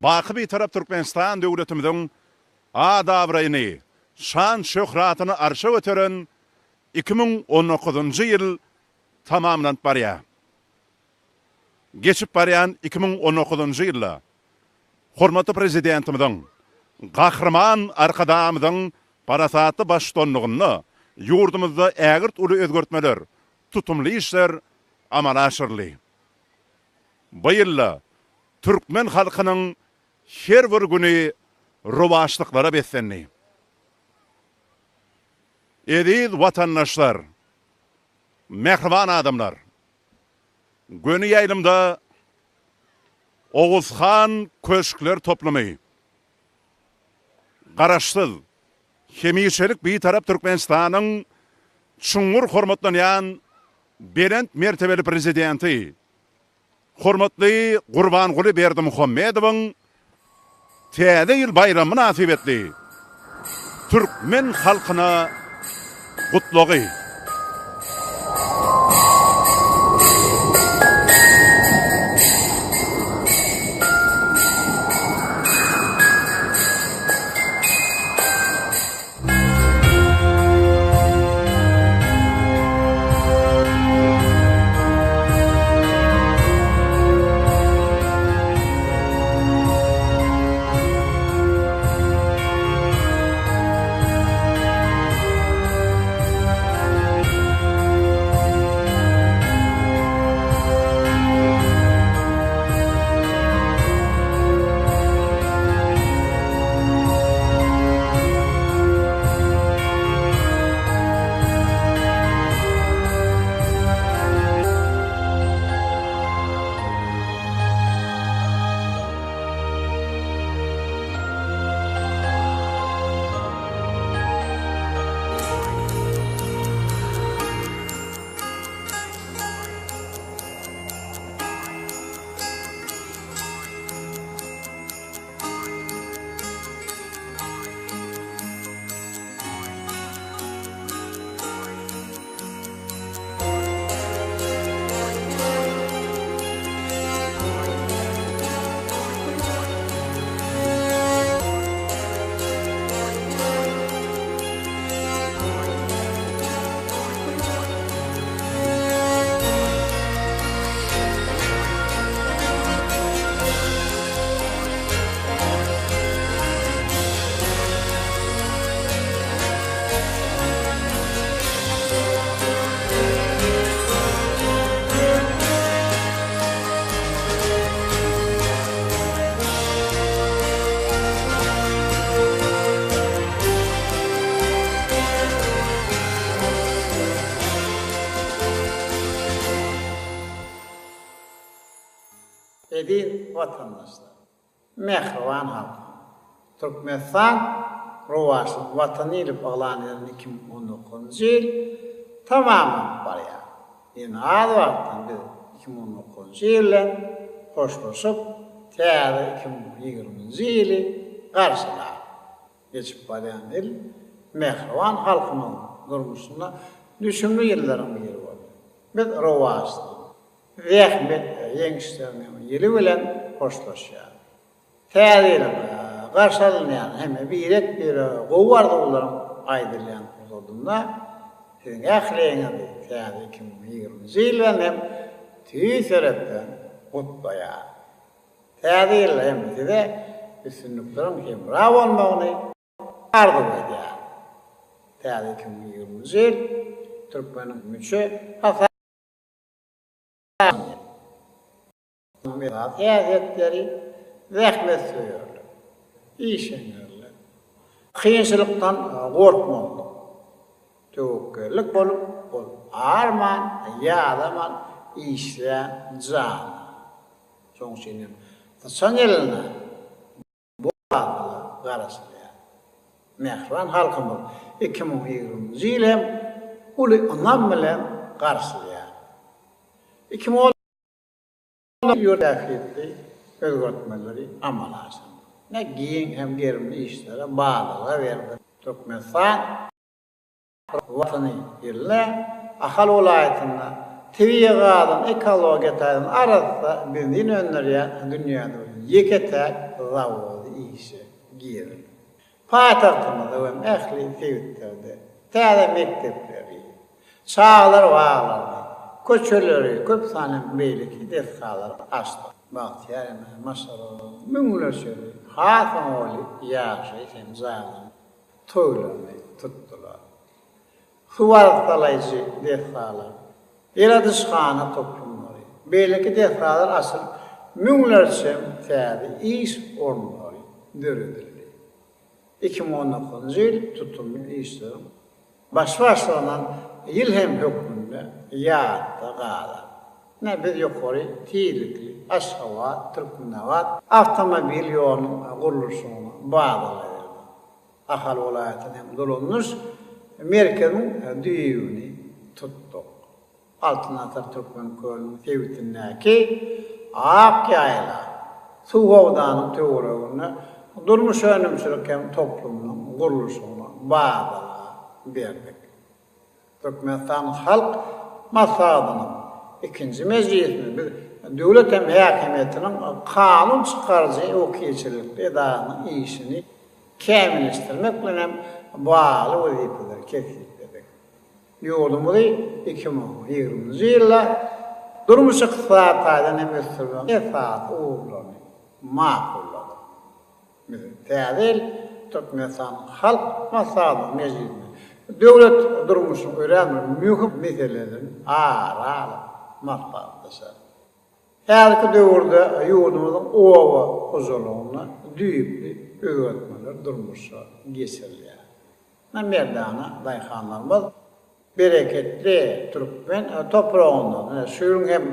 Baky Bitarap Türkmenistan döwletimiziň at-abraýyny, şan-şöhratyny arşa göteren 2019-njy ýyl tamamlanyp barýar. Geçip barýan 2019-njy ýylda hormatly Prezidentimiziň, Gahryman Arkadagymyzyň parasatly baştutanlygynda ýurdumyzda ägirt uly özgertmeler, tutumly işler amala aşyryldy. Bu ýylda türkmen halkynyň her bir güni rowaçlyklara beslendi. Eziz watandaşlar, mähriban adamlar! Göni ýaýlymda Oguzhan köşkler toplumy, Garaşsyz, hemişelik Bitarap Türkmenistanyň çuňňur hormatlanýan belent mertebeli Prezidenti hormatly Gurbanguly Berdimuhamedowyň Täze ýyl baýramy mynasybetli türkmen halkyna Gutlagy. Eziz watandaşlar! Mähriban halkym! Türkmenistan rowaçlyk Watany diýlip yglan edilen 2019-njy ýyl tamamlanyp barýar. Ýene az wagtdan biz 2019-njy ýyl bilen hoşlaşyp, täze 2020-nji ýyly garşylarys. Geçip barýan ýyl mähriban halkymyzyň durmuşynda düşümli ýyllaryň biri boldy. Biz rowaçlygyň, zähmet ýeňişleriniň ýyly bilen hoşlaşýarys. Täze ýylyň garşy alynýan hem birek-birege gowy arzuwlaryň aýdylýan pursadynda siziň ähliňizi täze 2020-nji ýyl bilen hem tüýs ýürekden gutlaýaryn. Täze ýylda hem size üstünlikleriň hemra bolmagyny arzuw edýärin. Täze 2020-nji ýyl türkmeniň müçe hasaplanýar. Onuň esasy häsiýetleri zähmetsöýerlik, işeňňirlik, kynçylykdan gorkmazlyk, töwekgellik bolup, ol arman, ýadaman işleýän janly. Şonuň üçin hem syçan ýylynda bol hasyla garaşylýar. Mähriban halkymyz 2020-nji ýyly hem uly ynam bilen garşylaýar. Ýurt ähmiýetli özgertmeleri amala aşyrdy. Ne giň hem gerimli işlere badalga berdi. Türkmenistan Watany ýylynda Ahal welaýatynda tebigy gazyň ekologiýa taýdan arassa benzin öndürýän dünýäde birinji. ýeke-täk zawody işe girizildi. Paýtagtymyzda we ähli sebitlerde täze mekdepleri, çagalar baglaryny, köçeleri, köp sanly beýleki desgalary açdyk. Bagtyýar ene maşgalalaryň müňlerçesi has oňaýly ýaşaýyş hem jaýlaryň toýlaryny tutdular. Suw arassalaýjy desgalar, ýyladyşhana toplumlary, beýleki desgalar açylyp, müňlerçe täze iş orunlary döredildi. 2019-njy ýyl tutumly işleriň başy başlanan ýyl hem hökmünde ýatda galar. Ine, biz ýokary tizlikli Aşgabat, Türkmenabat awtomobil ýolunyň gurluşygyna badalga berdik. Ahal welaýatynyň hem dolandyryş merkeziniň düýbüni tutduk. Altyn asyr Türkmen kölüniň sebitindäki Ak ýaýla suw howdanyň töwereginde durmuş-önümçilik hem toplumynyň gurluşygyna badalga berdik. Türkmenistan Halk Maslahatynyň ikinji mejlisinde biz döwlet hem häkimiýetiniň kanun çykaryjy wekilçilikli edarasynyň işini kämilleşdirmek bilen hem bagly wezipeleri kesgitledik. Ýurdumyzy 2020-nji ýylda durmuş-ykdysady taýdan hem ösdürmegiň esasy ugurlaryny makulladyk. Biz täze ýyl Türkmenistanyň Halk Maslahatynyň mejlisinde döwlet durmuşynyň örän bir möhüm meselelerini ara alyp maslahatlaşarys. Häzirki döwürde ýurdumyzyň oba hojalygynda düýpli özgertmeler durmuşa geçirilýär. Merdana daýhanlarymyz bereketli türkmen topragyndan, ine, şu ýylyň hem.